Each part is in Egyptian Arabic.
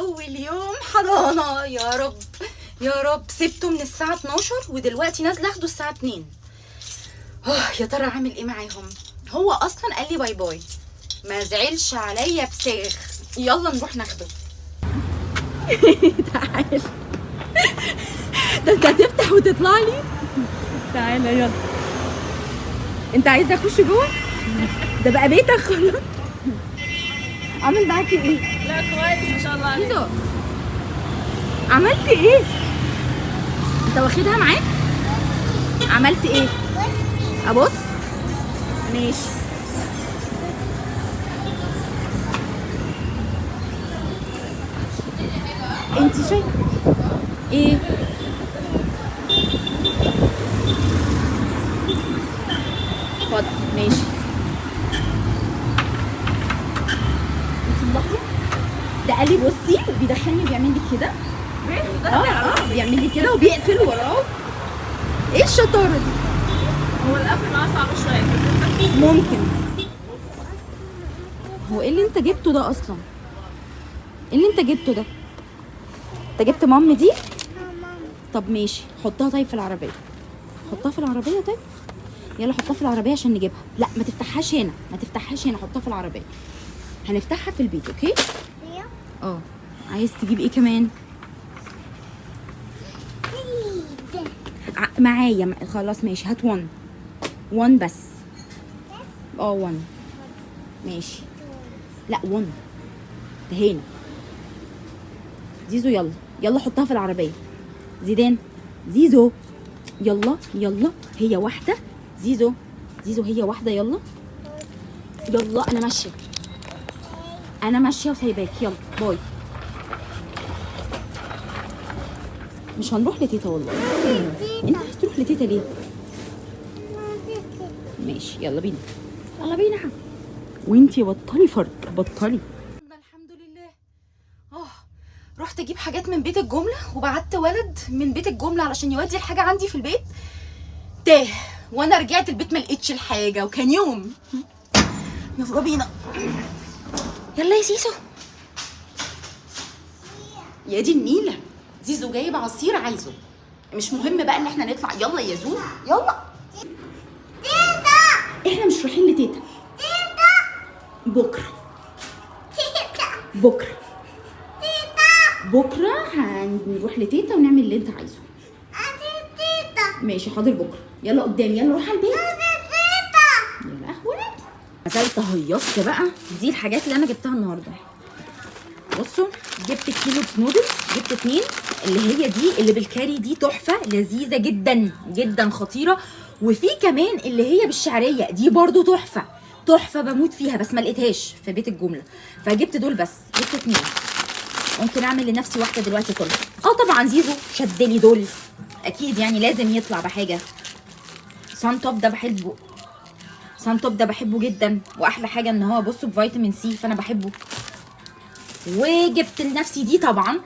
اول يوم حضانة. يا رب يا رب. سبته من الساعة 12 ودلوقتي نازله اخده الساعة 2. يا ترى عامل ايه معاهم؟ هو اصلا قال لي bye bye، ما زعلش عليا بساخ. يلا نروح ناخده. تعال، ده انت هتفتح وتطلع لي. تعالى يلا. انت عايز اخش جوه؟ ده بقى بيتك خلاص. عامل معاكي ايه؟ لا كويس ما شاء الله عليك. زيزو عملت ايه؟ انت واخدها معاك؟ عملت ايه؟ ابص؟ ماشي. انت شايفه ايه؟ اتفضل. ماشي. انت ملاحظة؟ ده قال لي بصي، وبيدخلني وبيعمل لي كده. بيعمل لي كده وبيقفل وراه. ايه الشطارة دي؟ هو القفل معاه صعب شوية. ممكن. هو ايه اللي انت جبته ده اصلا؟ ايه اللي انت جبته ده؟ انت جبت مام دي؟ طب ماشي، حطها طيب في العربية. حطها في العربية طيب. يلا حطها في العربية عشان نجيبها. لا ما تفتحهاش هنا، ما تفتحهاش هنا، حطها في العربية. هنفتحها في البيت. okay؟ عايز تجيب ايه كمان؟ معايا. خلاص ماشي، هات 1 1 بس. 1 ماشي. لا 1 انتهينا. زيزو يلا يلا حطها في العربية. زيدان زيزو يلا يلا، هي واحدة. زيزو زيزو هي واحدة. يلا يلا، انا ماشية، انا ماشية وسايباك. يلا باي. مش هنروح لتيتا والله. انت عايز تروح لتيتا ليه؟ ماشي يلا بينا، يلا بينا. وانتي بطلي فرق، بطلي. الحمد لله. رحت اجيب حاجات من بيت الجملة، وبعت ولد من بيت الجملة علشان يودي الحاجة عندي في البيت. تاه، وانا رجعت البيت ما لقيتش الحاجة، وكان يوم. يلا بينا، يلا يا زيزو. يا دي النيله، زيزو جايب عصير عايزه. مش مهم بقى ان احنا نطلع. يلا يا زوزو يلا. تيتا احنا مش رايحين لتيتا. تيتا بكره، تيتا بكره، تيتا بكره هنروح لتيتا ونعمل اللي انت عايزه. تيتا ماشي حاضر بكره. يلا قدامي، يلا روح على البيت. تيتا يا لهوي، نزلت هيصت بقى. دي الحاجات اللي انا جبتها النهارده. بصوا، جبت كيلو نودلز، جبت 2 اللي هي دي اللي بالكاري، دي تحفة لذيذة جدا جدا خطيرة. وفي كمان اللي هي بالشعريه، دي برضو تحفة تحفة، بموت فيها، بس ما لقيتهاش في بيت الجملة، فجبت دول بس. جبت 2، ممكن اعمل لنفسي واحدة دلوقتي كلها. طبعا زيزو شدلي دول اكيد، يعني لازم يطلع بحاجة. سان توب ده بحبه، سان توب ده بحبه جدا، واحلى حاجة ان هو بصوا بفيتامين سي، فانا بحبه. وجبت لنفسي دي طبعا.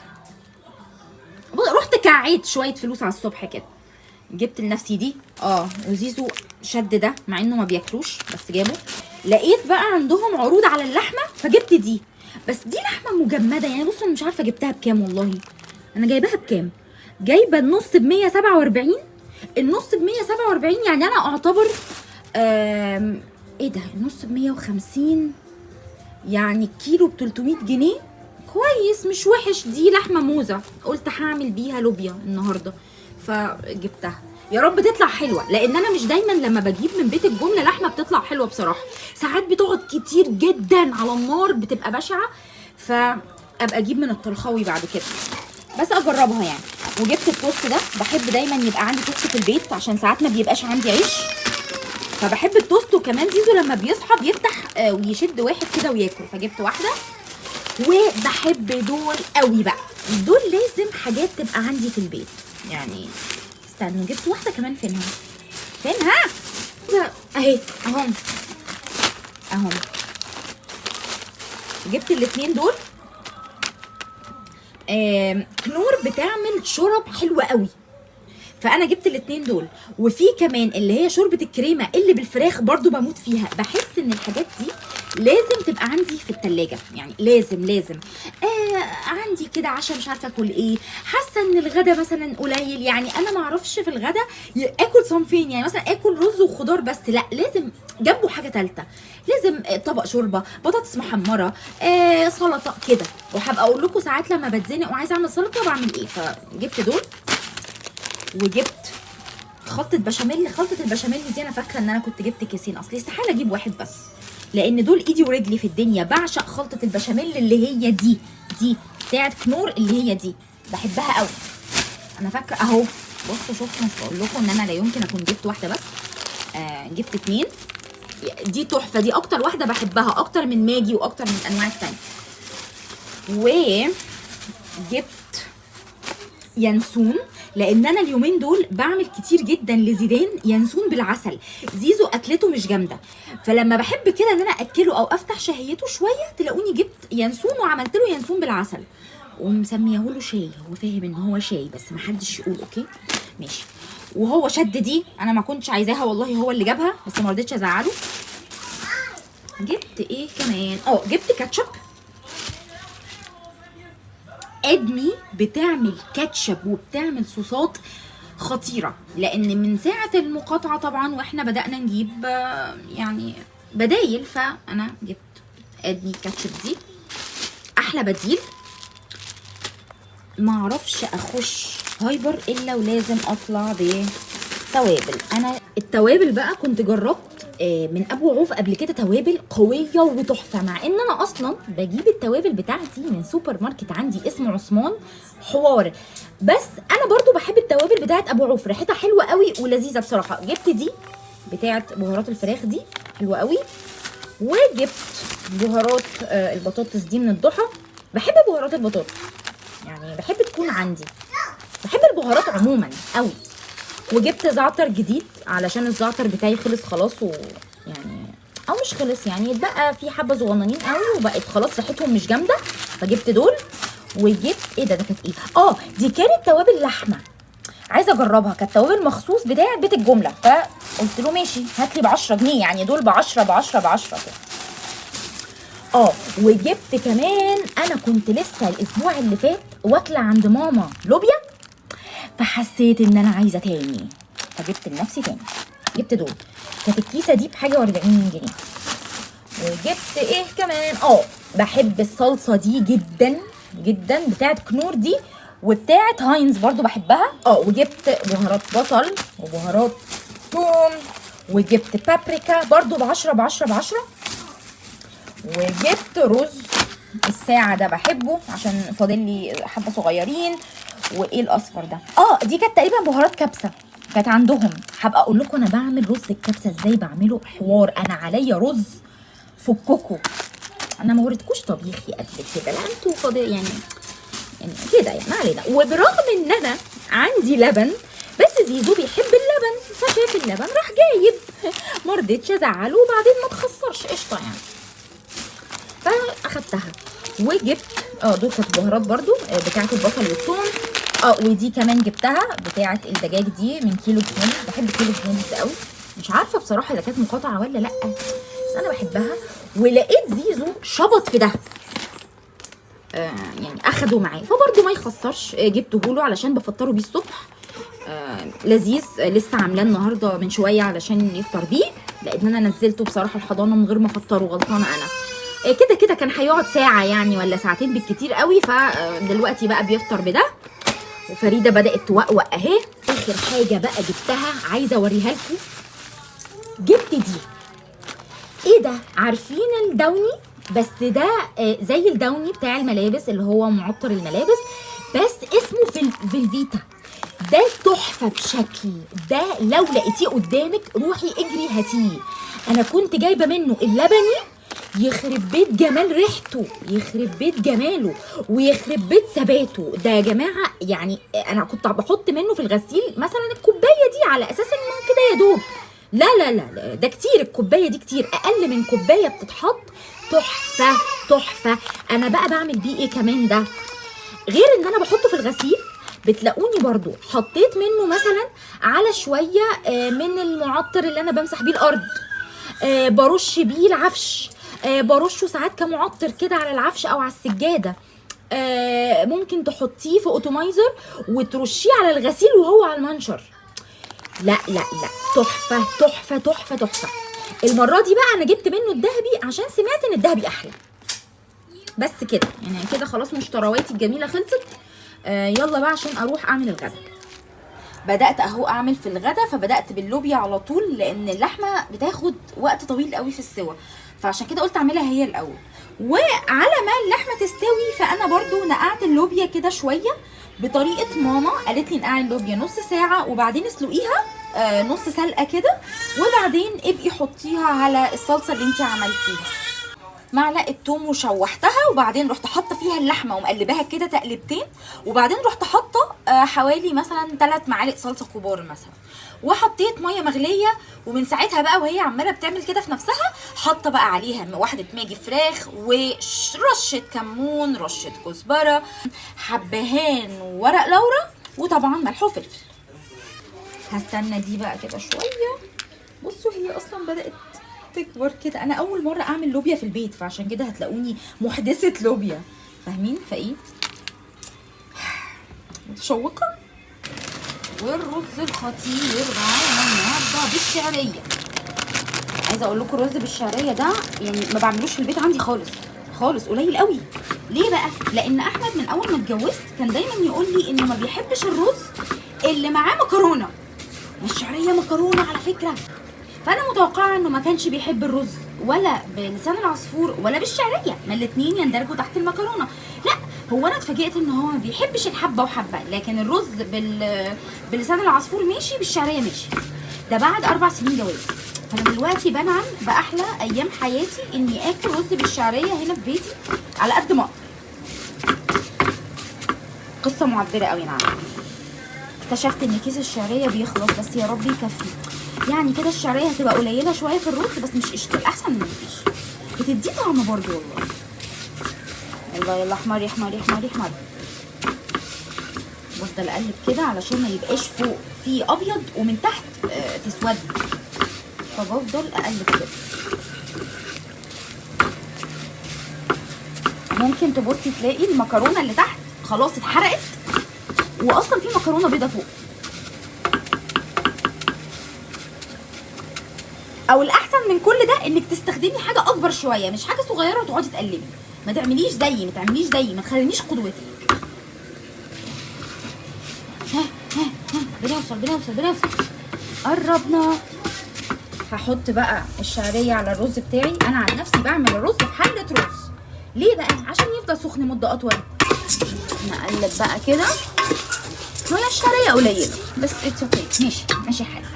رحت كعيت شوية فلوس على الصبح كده، جبت لنفسي دي. وزيزو شد ده مع انه ما بياكلوش بس جابه. لقيت بقى عندهم عروض على اللحمة فجبت دي، بس دي لحمه مجمده يعني. بصوا انا مش عارفه جبتها بكام والله. انا جايباها بكام؟ جايبه النص ب 147. النص ب 147 يعني انا اعتبر ايه ده، النص ب 150، يعني الكيلو ب 300 جنيه. كويس مش وحش. دي لحمه موزة، قلت هعمل بيها لوبيا النهارده فجبتها. يا رب تطلع حلوة، لان انا مش دايما لما بجيب من بيت الجملة لحمه بتطلع حلوة بصراحة. ساعات بتقعد كتير جدا على النار بتبقى بشعة، فابقى اجيب من الطلخاوي بعد كده، بس اجربها يعني. وجبت التوست ده، بحب دايما يبقى عندي توست في البيت عشان ساعات ما بيبقاش عندي عيش، فبحب التوست. وكمان زيزو لما بيصحى بيفتح ويشد واحد كده وياكل، فجبت واحدة. وبحب دول قوي بقى، دول لازم حاجات تبقى عندي في البيت يعني. استنوا، جبت واحدة كمان. فينها فينها؟ اهي، اهم اهم. جبت الاثنين دول. كنور بتعمل شرب حلوة قوي، فانا جبت الاثنين دول. وفي كمان اللي هي شوربة الكريمة اللي بالفراخ برضو بموت فيها. بحس ان الحاجات دي لازم تبقى عندي في التلاجة، يعني لازم لازم. عندي كده عشاء مش عارفه اكل ايه، حاسه ان الغدا مثلا قليل، يعني انا ما اعرفش في الغدا اكل صنفين، يعني مثلا اكل رز وخضار بس، لا لازم جنبه حاجة ثالثة، لازم طبق شوربة، بطاطس محمرة، سلطة كده. وهبقى اقول لكم ساعات لما بتزنق وعايزه اعمل سلطة بعمل ايه. فجبت دول، وجبت خلطه بشاميل. خلطه البشاميل دي انا فاكره ان انا كنت جبت كيسين، اصل استحالة اجيب واحد بس، لان دول ايدي ورجلي في الدنيا. بعشق خلطه البشاميل اللي هي دي بتاعت كنور، اللي هي دي بحبها قوي. انا فاكره اهو، بصوا شوفوا، مش بقول لكم ان انا لا يمكن اكون جبت واحدة بس، جبت 2. دي تحفة، دي اكتر واحدة بحبها، اكتر من ماجي واكتر من الانواع التانية. وجبت ينسون، لان انا اليومين دول بعمل كتير جدا لزيدان ينسون بالعسل. زيزو اكلته مش جامدة، فلما بحب كده ان انا اكله او افتح شهيته شوية تلاقوني جبت ينسون وعملت له ينسون بالعسل، ومسميه له شاي. هو فاهم ان هو شاي بس ما حدش يقول okay ماشي. وهو شد دي، انا ما كنتش عايزاها والله، هو اللي جابها بس ما رضيتش ازعله. جبت ايه كمان؟ جبت كاتشب. ادمي بتعمل كاتشب وبتعمل صوصات خطيرة، لان من ساعة المقاطعة طبعا واحنا بدأنا نجيب يعني بدايل، فانا جبت ادمي كاتشب، دي احلى بديل. ما اعرفش اخش هايبر الا ولازم اطلع بتوابل. انا التوابل بقى كنت جربت من ابو عوف قبل كده توابل قوية وتحفه، مع ان انا اصلا بجيب التوابل بتاعتي من سوبر ماركت عندي اسمه عثمان حوار، بس انا برضو بحب التوابل بتاعت ابو عوف، ريحتها حلوة قوي ولذيذه بصراحة. جبت دي بتاعت بهارات الفراخ، دي حلوة قوي. وجبت بهارات البطاطس دي من الضحى. بحب بهارات البطاطس، يعني بحب تكون عندي، بحب البهارات عموما قوي. وجبت زعتر جديد علشان الزعتر بتاعي خلص خلاص، ويعني او مش خلص يعني اتبقى في حبه صغننين قوي وبقت خلاص ريحتهم مش جامدة، فجبت دول. وجبت ايه ده كانت ايه؟ دي كانت توابل لحمه، عايزه اجربها، كانت توابل مخصوص بتاعه بيت الجملة، فقلت له ماشي هات لي ب 10 جنيه، يعني دول ب 10 ب 10 ب 10 كده. وجبت كمان، انا كنت لسه الاسبوع اللي فات واكله عند ماما لوبيا، فحسيت ان انا عايزه تاني، فجبت لنفسي تاني. جبت دول، كانت الكيسة دي بحاجة و40 جنيه. وجبت ايه كمان؟ بحب الصلصه دي جدا جدا، بتاعت كنور دي وبتاعت هاينز برضو بحبها. وجبت بهارات بصل وبهارات توم، وجبت بابريكا برضو ب10 ب10 ب10. وجبت رز الساعة ده بحبه عشان فاضل لي حبة صغيرين. وايه الاصفر ده؟ دي كانت تقريبا بهارات كبسة كانت عندهم. هبقى اقول لكم انا بعمل رز الكبسة ازاي، بعمله حوار، انا عليا رز فككو. انا ما وريتكوش طبيخي قبل كده، لا انتوا فاضي يعني كده يعني، ما علينا. وبرغم ان انا عندي لبن، بس زيزو بيحب اللبن، فشاف اللبن راح جايب، ما رضيتش ازعله، وبعدين ما تخسرش قشطه يعني، فاخدتها. وجبت دول كانت بهارات برضو بتاعه البصل والثوم. ودي كمان جبتها بتاعه الدجاج دي من كيلو جنيه، بحب كيلو جنيه قوي، مش عارفه بصراحة اذا كانت مقاطعه ولا لا، بس انا بحبها. ولقيت زيزو شبط في ده، يعني اخده معاه، فبرضو ما يخسرش، جبته له علشان بفطره بيه الصبح. لذيذ، لسه عاملاه النهارده من شوية علشان يفطر بيه، لان انا نزلته بصراحة الحضانة من غير ما افطره، غلطانة انا. كده كده كان هيقعد ساعة يعني ولا ساعتين بالكتير قوي، فدلوقتي بقى بيفطر بده. وفريدة بدات توقوق اهي. اخر حاجة بقى جبتها عايزه اوريها لكم، جبت دي. ايه ده؟ عارفين الداوني؟ بس ده زي الداوني بتاع الملابس اللي هو معطر الملابس، بس اسمه فيلفيتا. ده تحفة بشكل، ده لو لقيتيه قدامك روحي اجري هاتيه. انا كنت جايبه منه اللبني، يخرب بيت جمال ريحته، يخرب بيت جماله، ويخرب بيت ثباته. ده يا جماعة يعني انا كنت بحط منه في الغسيل مثلا الكوباية دي على اساس انه كده يا دوب، لا لا لا ده كتير، الكوباية دي كتير، اقل من كوباية بتتحط. تحفة تحفة. انا بقى بعمل بيه ايه كمان ده؟ غير ان انا بحطه في الغسيل، بتلاقوني برضو حطيت منه مثلا على شوية من المعطر اللي انا بمسح بيه الارض، برش بيه العفش، برشه ساعات كمعطر كده على العفش او على السجادة. ممكن تحطيه في اتومايزر وترشيه على الغسيل وهو على المنشر. لا لا لا، تحفة تحفة تحفة تحفة. المرة دي بقى انا جبت منه الذهبي عشان سمعت ان الذهبي احلى. بس كده يعني كده خلاص مشترواتي الجميلة خلصت. يلا بقى عشان اروح اعمل الغدا. بدات اهو اعمل في الغدا، فبدات باللوبيا على طول لان اللحمة بتاخد وقت طويل قوي في السوى، فعشان كده قلت اعملها هي الاول. وعلى ما اللحمة تستوي فانا برضو نقعت اللوبيا كده شوية بطريقة ماما، قالت لي نقعي اللوبيا نص ساعة وبعدين اسلقيها نص سلقه كده، وبعدين ابقي حطيها على الصلصه اللي انت عملتيها. معلقه توم وشوحتها، وبعدين رحت حاطه فيها اللحمة ومقلباها كده تقلبتين، وبعدين رحت حاطه حوالي مثلا 3 معالق صلصه كبار مثلا، وحطيت مية مغليه. ومن ساعتها بقى وهي عماله بتعمل كده في نفسها، حاطه بقى عليها واحدة ماجي فراخ ورشه كمون، رشه كزبره، حبهان وورق لورا، وطبعا ملح وفلفل. هستنى دي بقى كده شوية. بصوا هي اصلا بدات تكبر كده. انا اول مرة اعمل لوبيا في البيت، فعشان كده هتلاقوني محدثة لوبيا، فاهمين؟ فايه متشوقة. والرز الخطير معانا النهارده بالشعريه. عايزه اقول لكم الرز بالشعريه ده يعني ما بعملوش في البيت عندي خالص خالص، قليل قوي. ليه بقى؟ لان احمد من اول ما اتجوزت كان دايما يقول لي انه ما بيحبش الرز اللي معاه مكرونه. الشعرية مكرونه على فكرة. فانا متوقعه انه ما كانش بيحب الرز ولا بلسان العصفور ولا بالشعريه، ما الاتنين يندرجوا تحت المكرونه. لا هو انا اتفاجئت ان هو ما بيحبش الحبة وحبه، لكن الرز بلسان العصفور ماشي، بالشعريه ماشي. ده بعد 4 سنين جواز. فانا دلوقتي بنعم باحلى ايام حياتي اني اكل رز بالشعريه هنا في بيتي على قد ما اقدر. قصة معبرة قوي. انا عارفه اكتشفت ان كيس الشعرية بيخلص، بس يا رب يكفي. يعني كده الشعرية هتبقى قليله شوية في الرز، بس مش قشطه، احسن من مفيش، بتدي طعم برضو والله. يلا يلا احمر احمر احمر احمر. بفضل اقلب كده علشان ما يبقاش فوق في ابيض ومن تحت تسود، فبفضل اقلب كده. ممكن تبصي تلاقي المكرونه اللي تحت خلاص اتحرقت، واصلا في مكرونه بيضة فوق. او الاحسن من كل ده انك تستخدمي حاجة اكبر شوية، مش حاجة صغيرة وتقعدي تقلبي. ما تعمليش زيي، ما تعمليش زيي، ما تخلينيش قدوتك. ها ها ها، بنوصل بنوصل بنوصل، قربنا. هحط بقى الشعرية على الرز بتاعي. انا عن نفسي بعمل الرز في حله رز. ليه بقى؟ عشان يفضل سخن مده اطول. نقلب بقى كده. هي الشعرية قليله بس it's okay، ماشي ماشي حالي.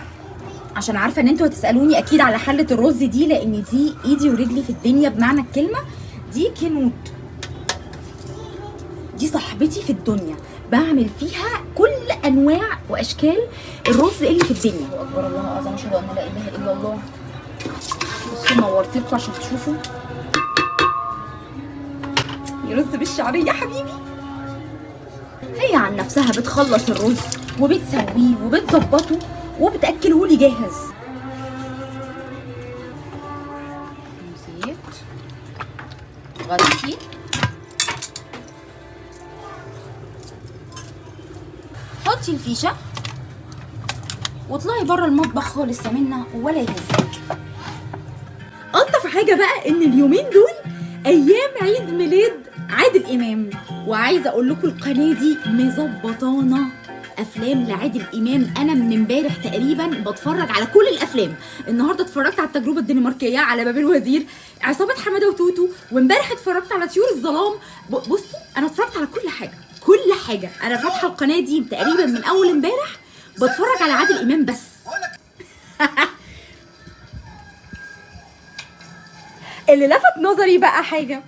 عشان عارفه ان انتوا هتسالوني اكيد على حله الرز دي، لان دي ايدي ورجلي في الدنيا بمعنى الكلمة. دي كنوت، دي صاحبتي في الدنيا، بعمل فيها كل انواع واشكال الرز اللي في الدنيا. الله اكبر، الله اعظم، اشهد ان لا اله الا الله. بصوا نورت لكم عشان تشوفوا يا رز بالشعريه يا حبيبي. هي عن نفسها بتخلص الرز وبتسويه وبتظبطه وبتاكله لي جاهز. زيت غطي، حطي الفيشه واطلعي بره المطبخ خالص يا منى ولا يهزك. الطف حاجة بقى ان اليومين دول ايام عيد ميلاد عادل امام، وعايزه اقول لكم القناة دي مظبطانا افلام لعادل امام. انا من امبارح تقريبا بتفرج على كل الافلام. النهارده اتفرجت على التجربة الدنماركيه، على باب الوزير، عصابة حمادة وتوتو، وامبارح اتفرجت على طيور الظلام. بصوا انا اتفرجت على كل حاجة، كل حاجة. انا فاتحة القناة دي تقريبا من اول امبارح بتفرج على عادل امام بس. اللي لفت نظري بقى حاجة،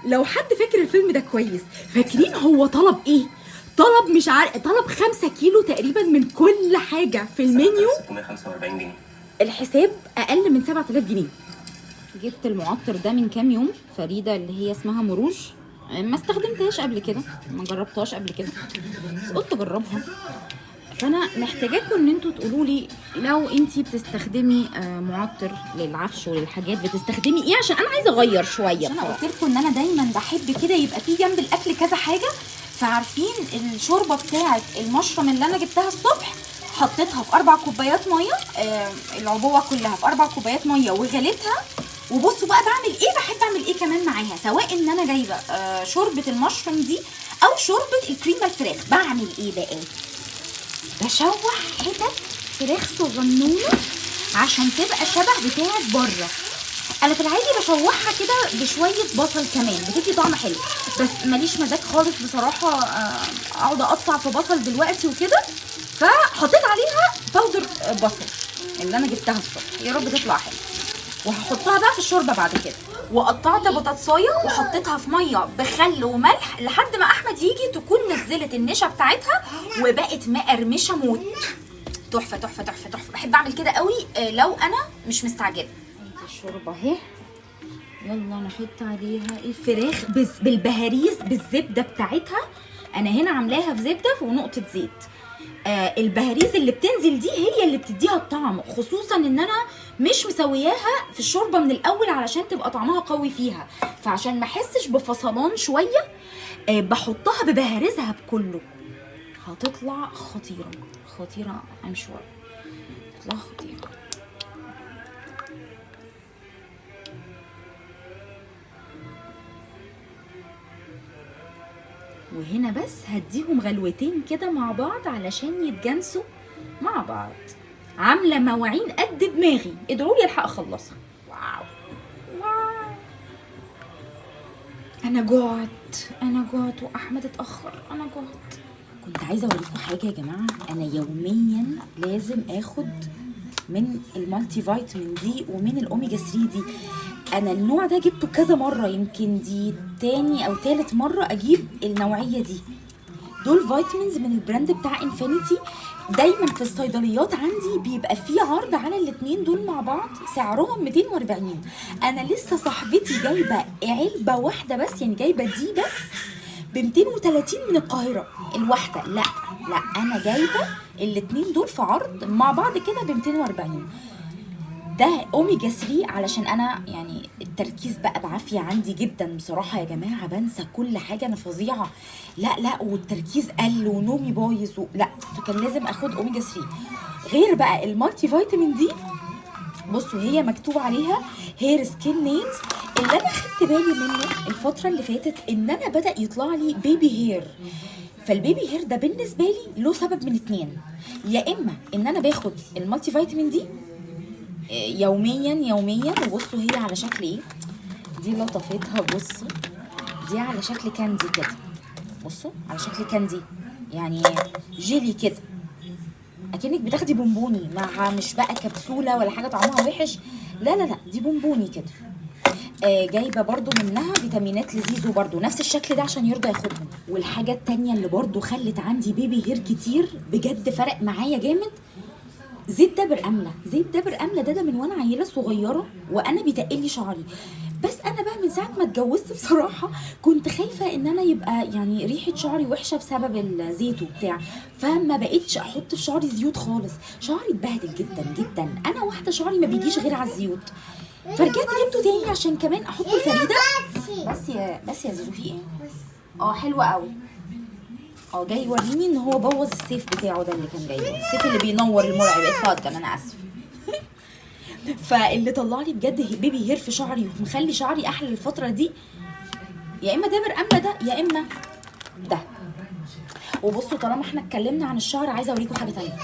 لو حد فاكر الفيلم ده كويس، فاكرين هو طلب ايه؟ طلب مش عارف، طلب 5 كيلو تقريبا من كل حاجة في المنيو. 645 جنيه. الحساب اقل من 7000 جنيه. جبت المعطر ده من كام يوم، فريدة اللي هي اسمها مروج، ما استخدمتهاش قبل كده، ما جربتهاش قبل كده، بس قلت اجربها. فانا محتاجاكم ان انتوا تقولوا لي لو انتي بتستخدمي معطر للعفش وللحاجات بتستخدمي ايه، عشان انا عايزه اغير شوية. انا قلت لكم ان انا دايما بحب كده يبقى في جنب الاكل كذا حاجة. فعارفين الشوربة بتاعه المشروم اللي انا جبتها الصبح، حطيتها في 4 كوبايات مية، العبوه كلها في 4 كوبايات مية وغليتها. وبصوا بقى بعمل ايه، بحب اعمل ايه كمان معاها، سواء ان انا جايبه شوربة المشروم دي او شوربة الكريمة الفراخ. بعمل ايه بقى؟ بشوح حتت فراخ صغنونه عشان تبقى شبه بتاعه بره. انا في العادي بشوحها كده بشوية بصل كمان، بتدي طعم حلو، بس ماليش مزاج خالص بصراحة اقعد اقطع في بصل دلوقتي وكده، فحطيت عليها powder بصل اللي انا جبتها الصبح، يا رب تطلع حلو. وهحطها بقى في الشوربة بعد كده. وقطعت بطاطسايه وحطيتها في مية بخل وملح لحد ما احمد يجي تكون نزلت النشا بتاعتها وبقت مقرمشه موت. تحفة تحفة تحفة تحفة. بحب اعمل كده قوي لو انا مش مستعجلة. الشوربة اهي، يلا نحط عليها الفراخ بالبهاريز بالزبده بتاعتها. انا هنا عاملاها في زبدة ونقطة زيت. البهاريز اللي بتنزل دي هي اللي بتديها الطعم، خصوصا ان انا مش مسوياها في الشوربة من الاول علشان تبقى طعمها قوي فيها، فعشان ما احسش بفصلان شوية بحطها ببهاريزها بكله. هتطلع خطيرة خطيرة، I'm sure هتطلع خطيرة. وهنا بس هديهم غلوتين كده مع بعض علشان يتجانسوا مع بعض. عامله مواعين قد دماغي، ادعوا لي الحق اخلصها. wow wow، انا جوعت، انا جوعت واحمد اتاخر، انا جوعت. كنت عايزه اوريكم حاجة يا جماعة، انا يوميا لازم اخد من ال multivitamin دي ومن الاوميجا 3 دي. انا النوع ده جبته كذا مرة، يمكن دي تاني او تالت مرة اجيب النوعية دي. دول vitamins من ال brand بتاع Infinity. دايما في الصيدليات عندي بيبقى فيه عرض على الاتنين دول مع بعض، سعرهم 240. انا لسه صاحبتي جايبه علبة واحدة بس، يعني جايبه دي بس ب 230 من القاهرة الواحدة. لا لا، انا جايبه الاتنين دول في عرض مع بعض كده ب 240. ده اوميجا 3 علشان انا يعني التركيز بقى بعافية عندي جدا بصراحة يا جماعة، بنسى كل حاجة، انا فظيعة. لا لا، والتركيز قل ونومي بايظ لا، فكان لازم اخد اوميجا 3. غير بقى ال multivitamin دي، بصوا هي مكتوب عليها hair skin nails. اللي انا خدت بالي منه الفترة اللي فاتت ان انا بدا يطلع لي baby hair. فال baby hair ده بالنسبة لي له سبب من اتنين، يا اما ان انا باخد ال multivitamin دي يوميا يوميا، وبصوا هي على شكل ايه، دي لطفتها، بصوا دي على شكل candy كده، بصوا على شكل candy يعني جيلي كده، اكنك بتاخدي بونبوني، مع مش بقى كبسولة ولا حاجة طعمها وحش، لا لا لا، دي بونبوني كده. جايبه برضو منها فيتامينات لزيزو برضو نفس الشكل ده عشان يرضى ياخدهم. والحاجة التانية اللي برضو خلت عندي baby hair كتير بجد فرق معايا جامد، زيت دابر امله. زيت دابر امله ده من وانا عيله صغيرة وانا بيتقل لي شعري، بس انا بقى من ساعة ما اتجوزت بصراحة كنت خايفة ان انا يبقى يعني ريحه شعري وحشة بسبب الزيت وبتاع، فما بقتش احط في شعري زيوت خالص. شعري اتبهدل جدا جدا، انا واحدة شعري ما بيجيش غير على الزيوت، فرجعت جبته تاني عشان كمان احطه الفريدة. بس يا زيزو في ايه؟ حلوة قوي. جاي يوريني ان هو بوظ السيف بتاعه ده اللي كان جايبه، السيف اللي بينور المرعب. اتفضل انا اسف. فاللي طلع لي بجد baby hair في شعري ومخلي شعري احلى الفترة دي، يا اما دابر امله ده يا اما ده. وبصوا طالما احنا اتكلمنا عن الشعر عايزه اوريكم حاجة تانية.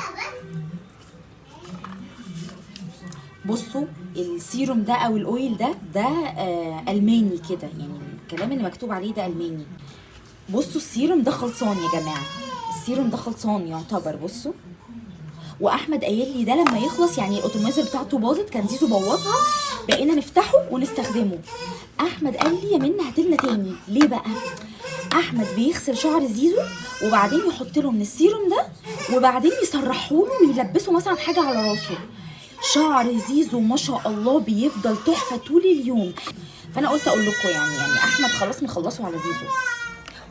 بصوا السيروم ده او ال oil ده الماني كده، يعني الكلام اللي مكتوب عليه ده الماني. بصوا السيروم ده خلصان يا جماعة، السيروم ده خلصان يعتبر. بصوا واحمد قايل لي ده لما يخلص، يعني ال atomizer بتاعته باظت، كان زيزو بوظها، بقينا نفتحه ونستخدمه. احمد قال لي يا منى هاتلنا تاني. ليه بقى؟ احمد بيغسل شعر زيزو وبعدين يحط له من السيروم ده وبعدين يسرحه له ويلبسه مثلا حاجة على راسه. شعر زيزو ما شاء الله بيفضل تحفة طول اليوم. فانا قلت اقول لكم يعني احمد خلاص مخلصة على زيزو.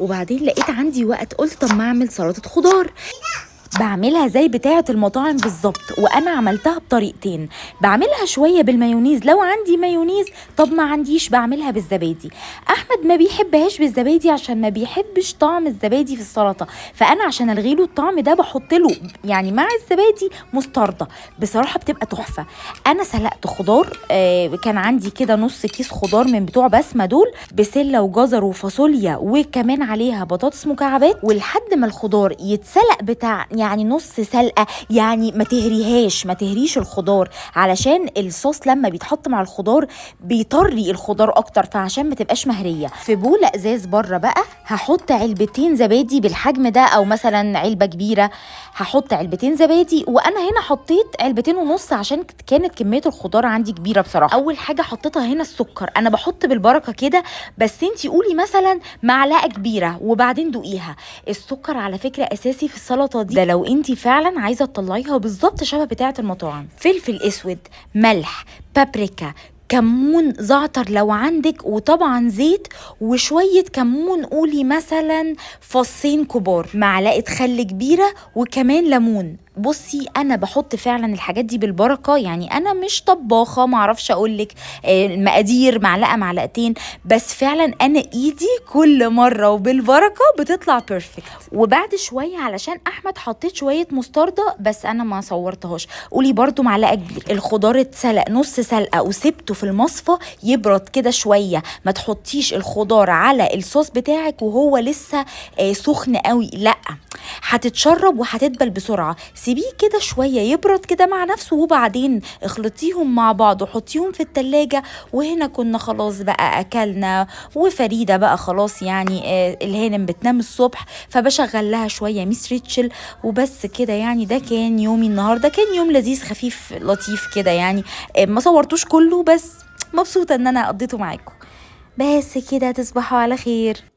وبعدين لقيت عندي وقت، قلت طب ما اعمل سلطة خضار. بعملها زي بتاعه المطاعم بالظبط، وانا عملتها بطريقتين. بعملها شوية بالمايونيز لو عندي مايونيز، طب ما عنديش بعملها بالزبادي. احمد ما بيحبهاش بالزبادي عشان ما بيحبش طعم الزبادي في السلطة، فانا عشان الغيله الطعم ده بحط له يعني مع الزبادي مستردة. بصراحة بتبقى تحفة. انا سلقت خضار، كان عندي كده نص كيس خضار من بتوع بسمه دول، بسلة وجزر وفاصوليا وكمان عليها بطاطس مكعبات. ولحد ما الخضار يتسلق بتاع يعني نص سلقه، يعني ما تهريهاش، ما تهريش الخضار، علشان الصوص لما بيتحط مع الخضار بيطري الخضار اكتر، فعشان ما تبقاش مهريه. في بوله ازاز بره بقى هحط علبتين زبادي بالحجم ده، او مثلا علبة كبيرة هحط علبتين زبادي، وانا هنا حطيت علبتين ونص عشان كانت كمية الخضار عندي كبيرة بصراحة. اول حاجة حطيتها هنا السكر، انا بحط بالبركة كده، بس انتي قولي مثلا معلقه كبيرة وبعدين دوقيها. السكر على فكرة اساسي في السلطة دي، ده لو انتي فعلا عايزه تطلعيها بالظبط شبه بتاعه المطاعم. فلفل اسود، ملح، بابريكا، كمون، زعتر لو عندك، وطبعا زيت، وشوية كمون قولي مثلا فصين كبار، معلقة خل كبيرة، وكمان ليمون. بصي انا بحط فعلا الحاجات دي بالبركة، يعني انا مش طباخه معرفش اقولك المقادير معلقه معلقتين، بس فعلا انا ايدي كل مرة وبالبركه بتطلع perfect. وبعد شوية علشان احمد حطيت شوية مستردة بس انا ما صورتهاش، قولي برضو معلقه كبيرة. الخضار اتسلق نص سلقه وسبته في المصفى يبرد كده شوية، ما تحطيش الخضار على الصوص بتاعك وهو لسه سخن قوي، لا هتتشرب وهتدبل بسرعة. سيبيه كده شوية يبرد كده مع نفسه، وبعدين اخلطيهم مع بعض وحطيهم في التلاجة. وهنا كنا خلاص بقى اكلنا، وفريدة بقى خلاص يعني الهانم بتنام الصبح، فبشغل لها شوية ميس ريتشل وبس كده. يعني ده كان يومي النهارده، كان يوم لذيذ خفيف لطيف كده يعني، ما صورتوش كله بس مبسوطة ان انا قضيته معاكم. بس كده، تصبحوا على خير.